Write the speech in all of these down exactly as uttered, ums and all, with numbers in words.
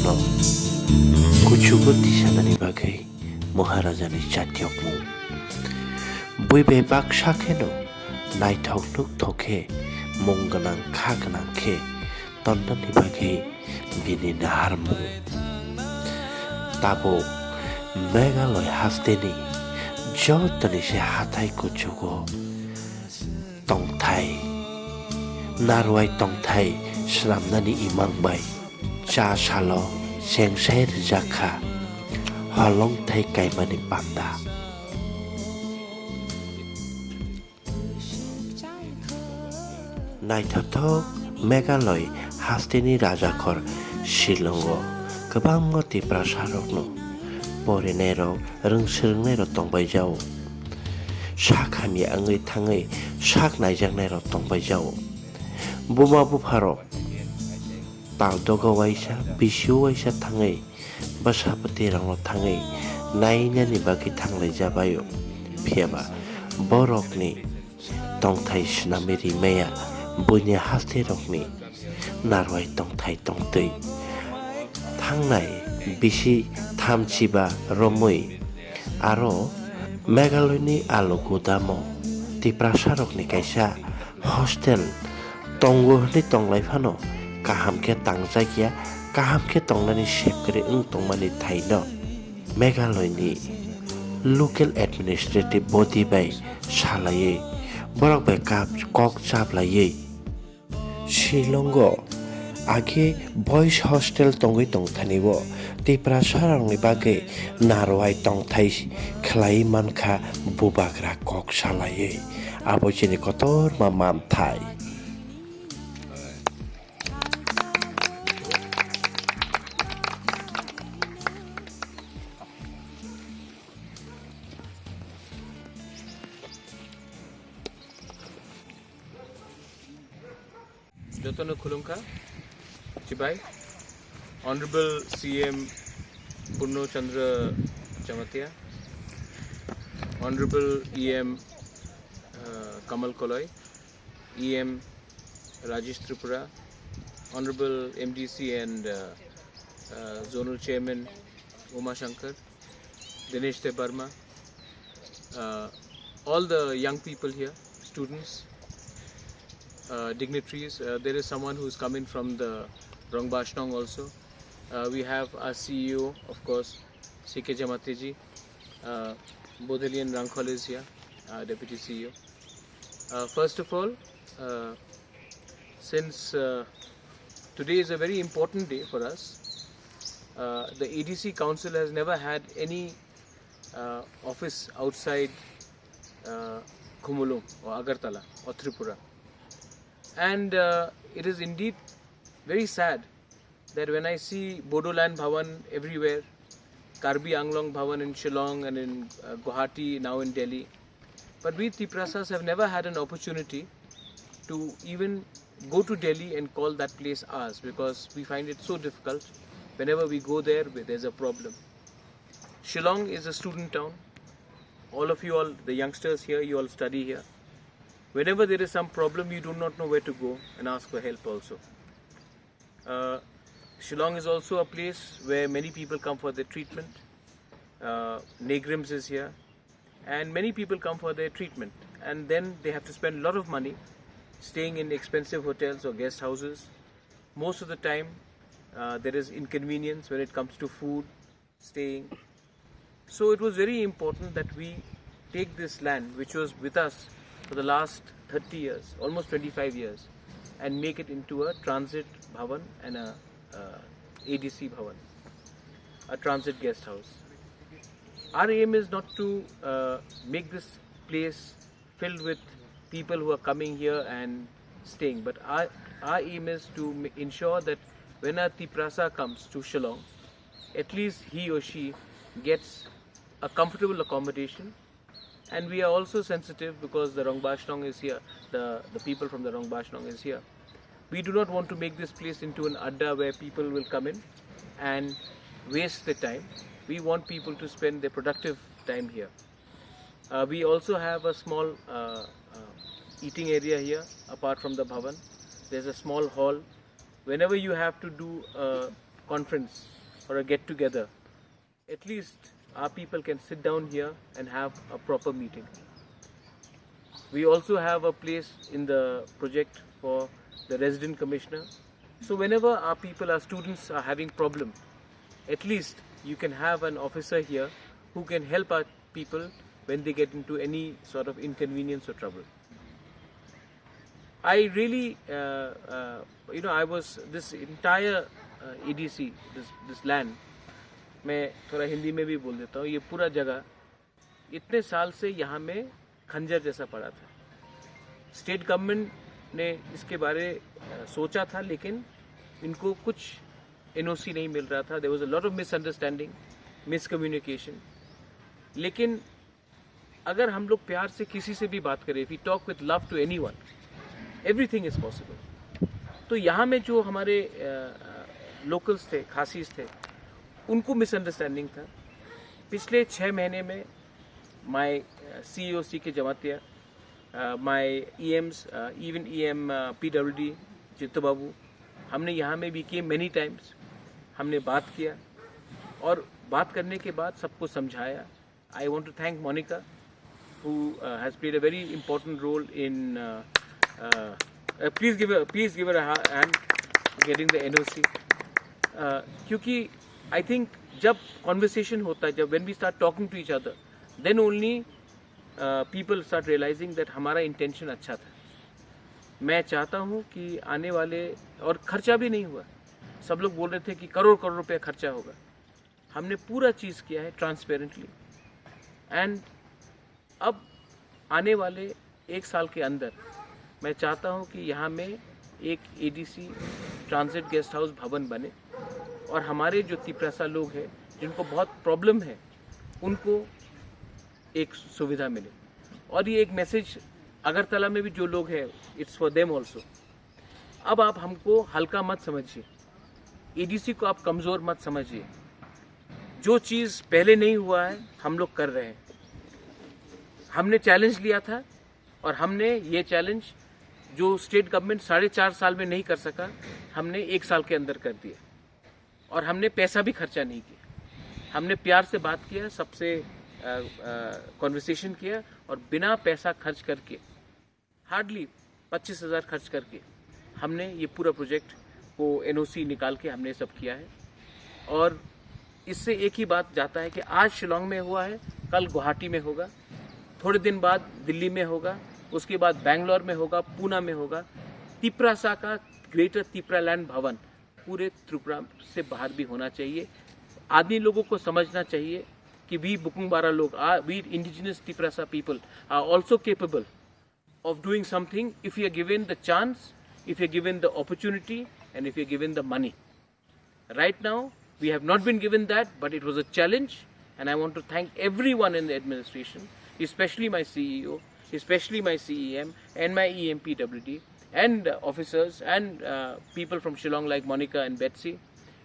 no kuchugo tisanani bagwi Maharajani chatyokmung. Bui bai baksa kheno naithok nukthok khe mung gwnang kha gwnang khe tonnani bagwi bini naharmung. Tabuk Meghalaya hasteni jotoni se hathai kuchugo tongthai, narwai tongthai swnamnani imang bai cha salo chengsai rijak kha holongthai kaimani panda. Naithothok Meghalaya hasteni rajakhor Shillongo kwbangma Tiprasarokno porinairok, rwngswrwngnairok tongbaijao. Sak hamya wngwi thangwi sak naijaknairok tongbaijao. Buma bupharok tal dogo waisa, bisio waisa thangwi bwsapati rokno thangwi nainani bagwi thanglai jabaio. Phiyaba borokni tongthai swnamwi rimaya buini haste rokni narwai tongthai tongtwi thangnai bisi thamchiba romwi aro Meghalayani Alu Gudamo Tiprasa rokni kaisa hostel tongo hwnwi tonglai phano kaham khe tangjakya, kaham khe tongnani sep kwrwi wng tongmani thaino Meghalayani local administrative body bai salaiwi borok bai kap-, kok chaplaiwi Shillongo age boys hostel tongwi tongthani o Tiprasa rokni bagwi narwai tongthai khlai mankha bubagra kok salaiwi. Abo chini kotorma manthai. Jotono khulumkha, chibai, Honorable C M Purno Chandra Jamatia, Honorable E M, uh, Kamal Koloi, E M Rajesh Tripura, Honorable M D C and, uh, uh, Zonal Chairman Uma Shankar, Dinesh Debbarma, uh, all the young people here, students, uh, dignitaries. Uh, there is someone who's coming from the Rongbashnong also. Uh, we have our C E O, of course, C K Jamatia ji. Uh, Bodelian Rangkhol is here, uh, Deputy C E O. Uh, first of all, uh, since, uh, today is a very important day for us, uh, the A D C Council has never had any, uh, office outside, uh, Khumulwng or Agartala or Tripura. And, uh, it is indeed very sad that when I see Bodoland Bhawan everywhere, Karbi Anglong Bhawan in Shillong and in, uh, Guwahati, now in Delhi, but we Tiprasas have never had an opportunity to even go to Delhi and call that place ours, because we find it so difficult. Whenever we go there, there's a problem. Shillong is a student town. All of you all, the youngsters here, you all study here. Whenever there is some problem, you do not know where to go and ask for help also. Uh, Shillong is also a place where many people come for their treatment. Uh, NEIGRIHMS is here, and many people come for their treatment, and then they have to spend a lot of money staying in expensive hotels or guest houses. Most of the time, uh, there is inconvenience when it comes to food, staying. So it was very important that we take this land, which was with us for the last thirty years, almost twenty-five years, and make it into a transit bhavan and a, uh, A D C bhavan, a transit guest house. Our aim is not to, uh, make this place filled with people who are coming here and staying, but our, our aim is to ma-, ensure that when a Tiprasa comes to Shillong, at least he or she gets a comfortable accommodation. And we are also sensitive because the Rongbashnong is here, the, the people from the Rongbashnong is here. We do not want to make this place into an adda where people will come in and waste their time. We want people to spend their productive time here. Uh, we also have a small, uh, uh, eating area here, apart from the bhavan. There's a small hall. Whenever you have to do, uh, conference or a get together, at least our people can sit down here and have a proper meeting. We also have a place in the project for the resident commissioner. So whenever our people, our students are having problem, at least you can have an officer here who can help our people when they get into any sort of inconvenience or trouble. I really, uh, uh, you know, I was this entire uh, A D C, this this land. मैं थोड़ा हिंदी में भी बोल देता हूँ, ये पूरा जगह इतने साल से यहाँ में खंजर जैसा पड़ा था। स्टेट गवर्नमेंट ने इसके बारे अ, सोचा था, लेकिन इनको कुछ एनओसी नहीं मिल रहा था। There was a lot of misunderstanding, miscommunication. लेकिन अगर हम लोग प्यार से किसी से भी बात करें, if we talk with love to anyone, everything is possible. तो यहाँ में जो हमारे लोकल्स थे, खासीज थे, उनको मिसअंडरस्टैंडिंग था। पिछले छः महीने में my CEO C K Jamatia, my E Ms, even E M P W D, Chittu बाबू, हमने यहाँ में भी किए many times, हमने बात किया और बात करने के बाद सबको समझाया। I want to thank Monica, who uh, has played a very important role in. Uh, uh, uh, please give a please give her a ha- hand for getting the N O C. Uh, क्योंकि I think जब कॉन्वर्सेशन होता है, जब when we start talking to each other, then only uh, people start realizing that हमारा इंटेंशन अच्छा था। मैं चाहता हूँ कि आने वाले, और खर्चा भी नहीं हुआ, सब लोग बोल रहे थे कि करोड़ करोड़ रुपया खर्चा होगा। हमने पूरा चीज़ किया है ट्रांसपेरेंटली। एंड अब आने वाले एक साल के अंदर मैं चाहता हूँ कि यहाँ में एक एडीसी ट्रांजिट गेस्ट हाउस भवन बने और हमारे जो तिपरासा लोग हैं, जिनको बहुत प्रॉब्लम है, उनको एक सुविधा मिले। और ये एक मैसेज अगरतला में भी जो लोग हैं, it's for them also. अब आप हमको हल्का मत समझिए, एडीसी को आप कमज़ोर मत समझिए। जो चीज़ पहले नहीं हुआ है, हम लोग कर रहे हैं। हमने चैलेंज लिया था और हमने ये चैलेंज, जो स्टेट गवर्नमेंट साढ़े चार साल में नहीं कर सका, हमने एक साल के अंदर कर दिया। और हमने पैसा भी खर्चा नहीं किया, हमने प्यार से बात किया, सबसे कॉन्वर्सेशन किया और बिना पैसा खर्च करके, हार्डली पच्चीस हज़ार खर्च करके हमने ये पूरा प्रोजेक्ट को एनओसी निकाल के हमने सब किया है। और इससे एक ही बात जाता है कि आज शिलोंग में हुआ है, कल गुवाहाटी में होगा, थोड़े दिन बाद दिल्ली में होगा, उसके बाद बैंगलोर में होगा, पूना में होगा। तिपरासा का ग्रेटर तिपरालैंड भवन पूरे त्रिपुरा से बाहर भी होना चाहिए। आदमी लोगों को समझना चाहिए कि वी बुकुंगबारा लोग, are we indigenous Tiprasa people are also capable of doing something if we are given the chance, if we are given the opportunity, and if we are given the money. Right now, we have not been given that, but it was a challenge, and I want to thank everyone in the administration, especially my C E O, especially my C E M, and my E M P W D, and uh, officers and uh, people from Shillong like Monica and Betsy,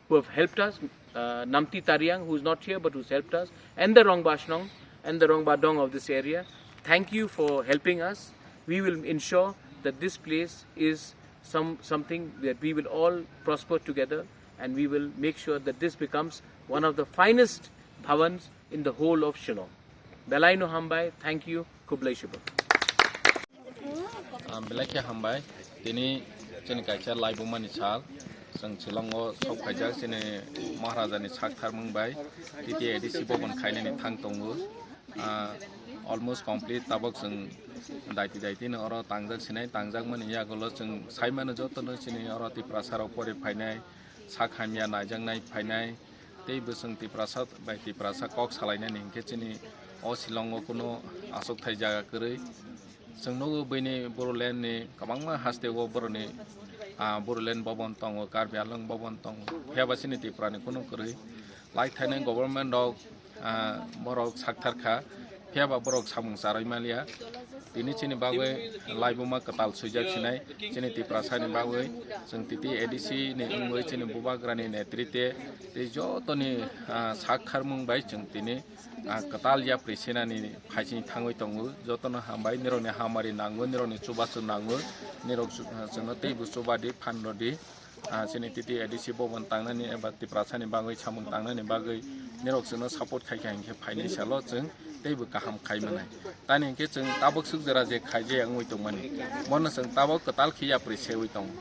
who have helped us, uh, Namti Tariang, who is not here but who's helped us, and the Rongbashnong and the Rongbadong of this area. Thank you for helping us. We will ensure that this place is some something that we will all prosper together, and we will make sure that this becomes one of the finest bhavans in the whole of Shillong. Belai no hambai, thank you, khublai shibun. Ah, belai khe hambai. Tini chini kaisa laibumani sal. Chwng Shillongo sok phaijak chini Maharajani sak tharmung bai T T A D C bobon khainani thang tongo. Ah, almost complete, tabok chwng daiti daiti no oro tangjak sinai, tangjak mani yagulo chwng sai mano joto no chini oro Tiprasa rok pori phainai, sak hamya naijaknai phainai, tei bwswng Tiprasa bai Tiprasa kok salainani hinkhe chini o Shillongo kuno achukthai jaga kwrwi. Chwng nugo buini Bodoland ni kwbangma haste o boroni, ah, Bodoland bobon tongo, Karbi Anglong bobon tongo. Phiyaba chini Tripura ni kunu kwrwi. Lai thainai government rok, ah, borok sakthar kha. Phiyaba borok samung charwi maliya. Tini chini bagwi laibuma kwtal swijak sinai. Chini Tiprasa ni bagwi chwng T T A D C ni wngwi chini bubagra ni netrite tei jotoni, ah, sak kharmung bai chwng tini ah, kwtal yapri senani phaising thangwi tongo, jotono hambai, nirokni hamari nango, nirokni chubachu nango, nirok chu-, ah, chwngno teibo chubadi, phan rwdi. Ah, chini titi A D C bobon tangnani eba Tiprasani bagwi samung tangnani bagwi nirok chwngno support khai kha hinkhe phainai salo chwng teibo kaham khai manai. Tani hinkhe chwng tabuk suk jora je khaijak wngwi tongmani, bono chwng tabuk kwtal khe yapri sewi tongo.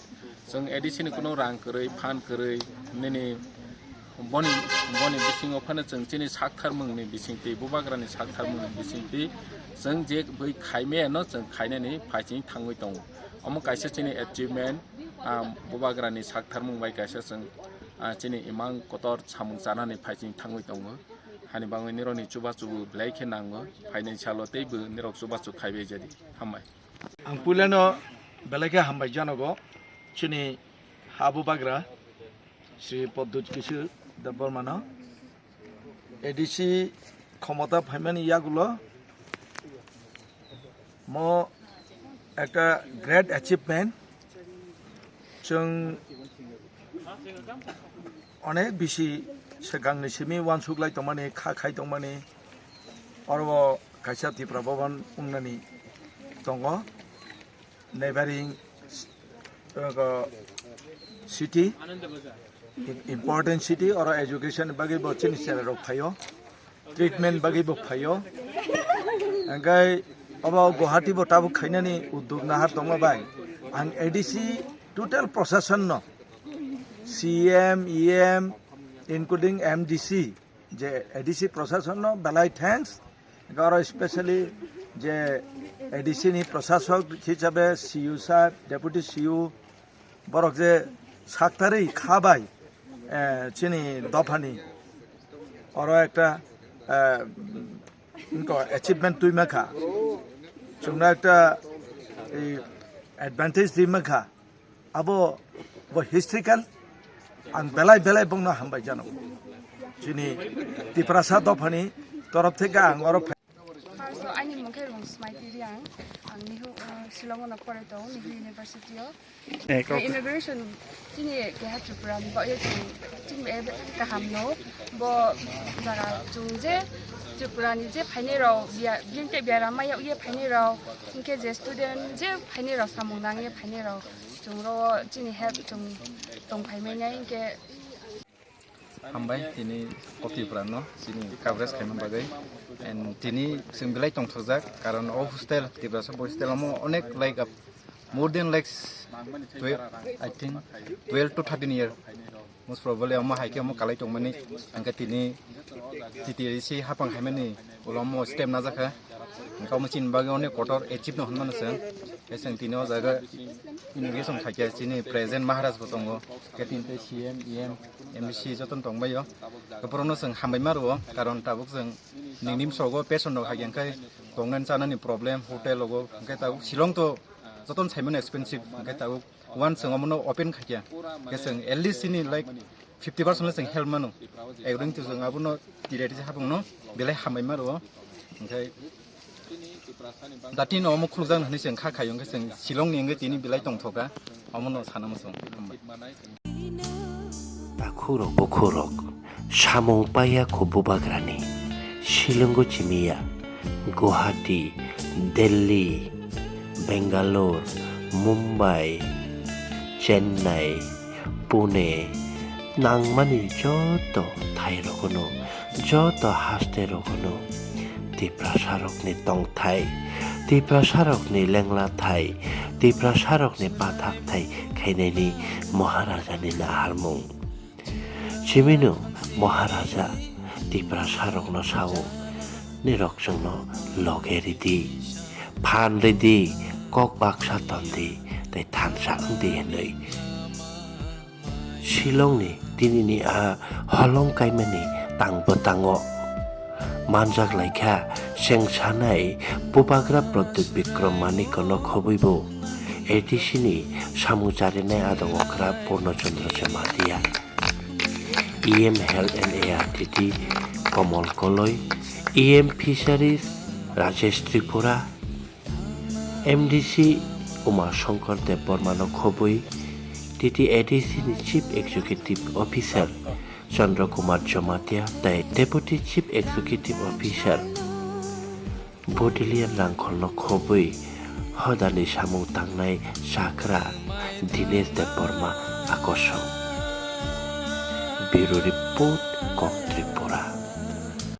Chwng A D C ni kunu rang kwrwi, phan kwrwi, nini boni, boni bisingo phano chwng chini saktharmungni bisingtwi, bubagrani saktharmungni bisingtwi chwng je bui khaimaya no chwng khainani phaiching thangwi tongo. Omo kaisa chini achievement, ah, bubagrani saktharmung bai kaisa chwng, ah, chini imang kotor samung chanani phaiching thangwi tongo. Hani bagwi nirokni chubachu belai khe nango, phainai salo teibo nirok chubachu khaibai jadi. Hambai. Ang puilano belai khe hambai janogo chini ha bubagra Sri Poddut Kishore Debbarmano. A D C khomota phaimani yagulo mo ekta great achievement. Chwng onek bisi swkangni simi uansuk lai tongmani, kha khai tongmani, oro kaisa Tipra Bhavan wngnani tongo. Neighboring, uh, city, im-, important city, oro education bagwi bo chini chera rok phaio, treatment bagwi bo phaio. Hingke obo Guwahati bo tabuk khainani uddog nahar tongma bai. Ang A D C total proshasan no, C M, E M, including M D C, je A D C proshasan no belai thanks. Oro specially je A D C ni proshasok hisabe C U sir, deputy C U, borok je saktarwi kha bai, eh, chini dophani oro ekta, eh, wngkha achievement twi mankha, chwngno ekta, eh, advantage twi mankha. Abo bo historical, ang belai belai bongno hambai jano. Chini Tiprasa dophani torof theke ang oro phai- First o ani mung khe Rungsmaiti Riang, ang Nihu, uh, Shillong o no porai tongo, Nihu University o. Eh, kok- Immigration chini keha Tripura ni bagwi chini, chini ebe kaham no, bo jaga chwng je Tripura ni je phainai rok, biya, bini tei biaram ma yag ye phainai rok, hinkhe je student je phainai rok samung nang ye phainai rok. Chwng ro chini help chwng tong phai manya hinkhe. Hambai tini Kopi Pran no chini coverage khaima bagwi. And tini chwng belai tongthokjak, karon o hostel, Tiprasa boys hostel omo onek like up, more than like twelve, I think twelve to thirteen year. Most probably omo hai khe omo kalai tongmani, hingke tini T T A D C hapang haimani ulo omo step najakha. Hingke omo chini bagwi onek kotor achieve no hwnmano chwng. Hingke chwng tini o jaga inauguration khaikhe chini present Maharaj bo tongo. Hingke tini tei C M, E M, M D C jotono tongbaio. Hingke borokno chwng hambai ma rwo, karon tabuk chwng nini bwskango patient rok hai khe tongnani chanani problem, hotel rogo, hingke tabuk Shillong to jotono saimano expensive, hingke tabuk One chwng omono open khaikha, khe chwng at least chini like fifty percent le chwng help mano. According to chwng abono tireti hapungno belai hambai ma rwo. Hingke datino omo khulukjakno hinwi chwng kha khaio, hingke chwng Shillongni wngwi tini belai tongthoka, omono sana muchung. Hambai. Takhurok bukhurok. Samung paiya kho bubagrani, Shillongo chimiya, Guwahati, Delhi, Bangalore, Mumbai, Chennai, Pune, nangmani joto thairogono, joto haste rogono, Tiprasarokni tongthai, Tiprasarokni lenglathai, Tiprasarokni pathakthai khainani Maharajani naharmung. Chimino Maharaja Tiprasarokno sao, "Nirok chwngno loge ridi, phan ridi, kok baksa tondi, tei thansa wngdi," hwnwi. Shillongni tinini a holong kaimani tang bwtango manjak laikha, chwng sanai Bubagra Pradyut Bikram Manikno khobwibo A D C ni samung charinai adong okra Purno Chandra Jamatia, E M Health and A R T T Komol Koloi, E M Fisheries Rajesh Tripura, M D C Uma Shankar Debbarmano khobwi, T T A D C ni Chief Executive Officer Chandra Kumar Jamatia tei Deputy Chief Executive Officer Bodilian Rangkholno khobwi hodani samung tangnai chakra Dinesh Debbarma Akosom. Bureau Report, Kok Tripura.